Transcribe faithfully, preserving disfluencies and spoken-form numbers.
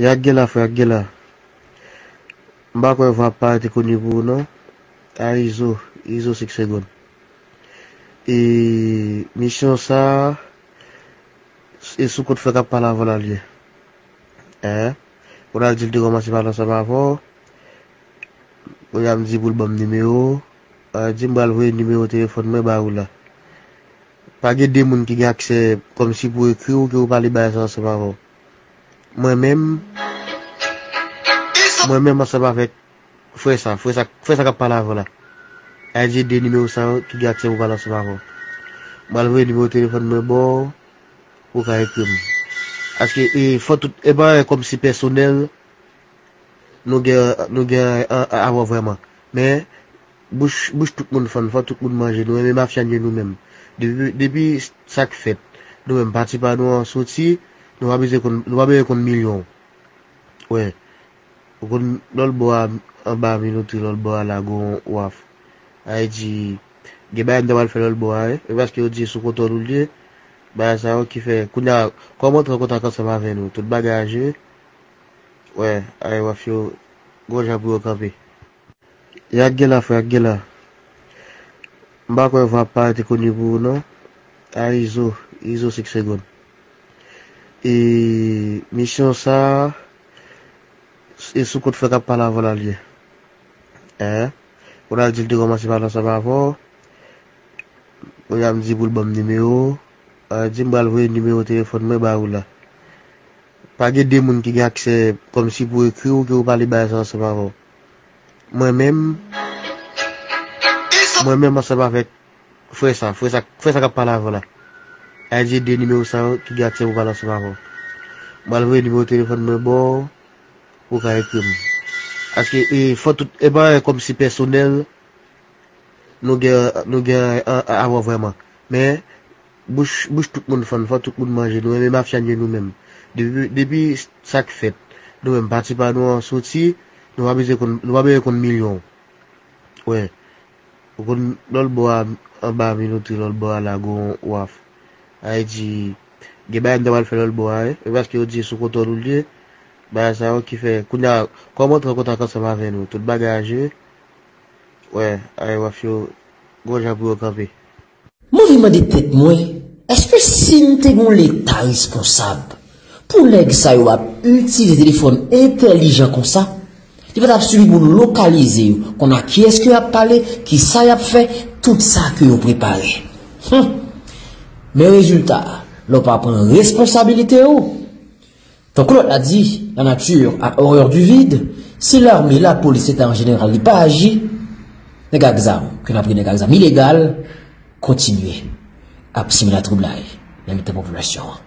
Yak gen la, frè, yak gen la. M pa kwè vwa pa te koni pou ou non. A Izo, Izo senk segonn. E misyon sa, e sou kont frè k ap pale avè w la l ye. Hein? Ou al di l te kòmanse pale ansanm avè w. Kounye a m di pou l ban m nimewo. Di m pral voye nimewo telefòn mwen ba ou la. Pa gen de moun ki gen aksè kòmsi pou ekri w ke ou pale bagay sa ansanm avè w. Mwen menm, mwen menm ansanm avèk frè sa, frè sa, frè sa k ap pale avè w la. Al di de nimewo sa yo ki gen aksè pou pale ansanm avè w. M pral voye nimewo telefòn mwen ba w, ou ka ekri m. Paske e fò tout, e pa kòmsi pèsonèl, nou gen, nou gen a, a, avè w vrèman. Men, bouch, bouch tout moun fann, fò tout moun manje. Nou renmen mafya nou ye nou menm. Depi, depi sa k fèt, nou menm pati pa nou an soti, nou pa bezwen konn, nou pa bezwen konn milyon. Wè. Ou konn lòt bò a, anba Minotri, lòt bò a la gon waf. Sa vle di, gen bagay m ta pral fè lòt bò a, wi. E paske yo di sou kontwòl ou l ye. Bagay sa yo ki fè, kounye a, kòm antre an kontak ansanm avè nou, tout bagay a jere. Wè, ay waf yo, gon jan pou yo kanpe. Yak gen la, frè, yak gen la. M pa kwè vwa pa te koni pou ou non. A Izo, Izo senk segonn. E misyon sa, e sou kont frè k ap pale avè w la l ye. Hein? Ou al di l te kòmanse pale ansanm avè w. Kounye a m di pou l ban m nimewo. Di m pral voye nimewo telefòn mwen ba ou la. Pa gen de moun ki gen aksè kòmsi pou ekri w ke ou pale bagay sa ansanm avè w. Mwen menm, mwen menm ansanm avèk frè sa, frè sa, frè sa k ap pale avè w la. Al di de nimewo sa yo ki gen aksè pou pale ansanm avè w. M pral voye nimewo telefòn mwen ba w, ou ka ekri m. Paske e fò tout, e pa kòmsi pèsonèl, nou gen, nou gen a, a, avè w vrèman. Men, bouch, bouch tout moun fann, fò tout moun manje. Nou renmen mafya nou ye nou menm. Depi, depi sa k fèt, nou menm pati pa nou an soti, nou pa bezwen konn, nou pa bezwen konn milyon. Wè. Ou konn lòt bò a, anba Minotri, lòt bò a la gon waf. Sa vle di, gen bagay m ta pral fè lòt bò a, wi. E paske yo di sou kontwòl ou l ye. Bagay sa yo ki fè, kounye a, kòm antre an kontak ansanm avè nou, tout bagay a jere. Wè, ay waf yo, gon jan pou yo kanpe. M anvi mande tèt mwen, èske si n te gen yon Leta responsab, pou nèg sa yo ap itilize telefòn entèlijan konsa, li pa t ap sifi pou lokalize yo, konn a kiyès ke y ap pale, kisa y ap fè, tout sa ke yo prepare. Hum! Men rezilta, lè w pa pran responsabilite w, tankou lòt la di, la nature a horreur du vide, si lame, lapolis, eta an jeneral, li pa aji, nèg ak zam, ke n ap rele nèg ak zam ilegal, kontinye ap simen latwoublay nan mitan popilasyon an.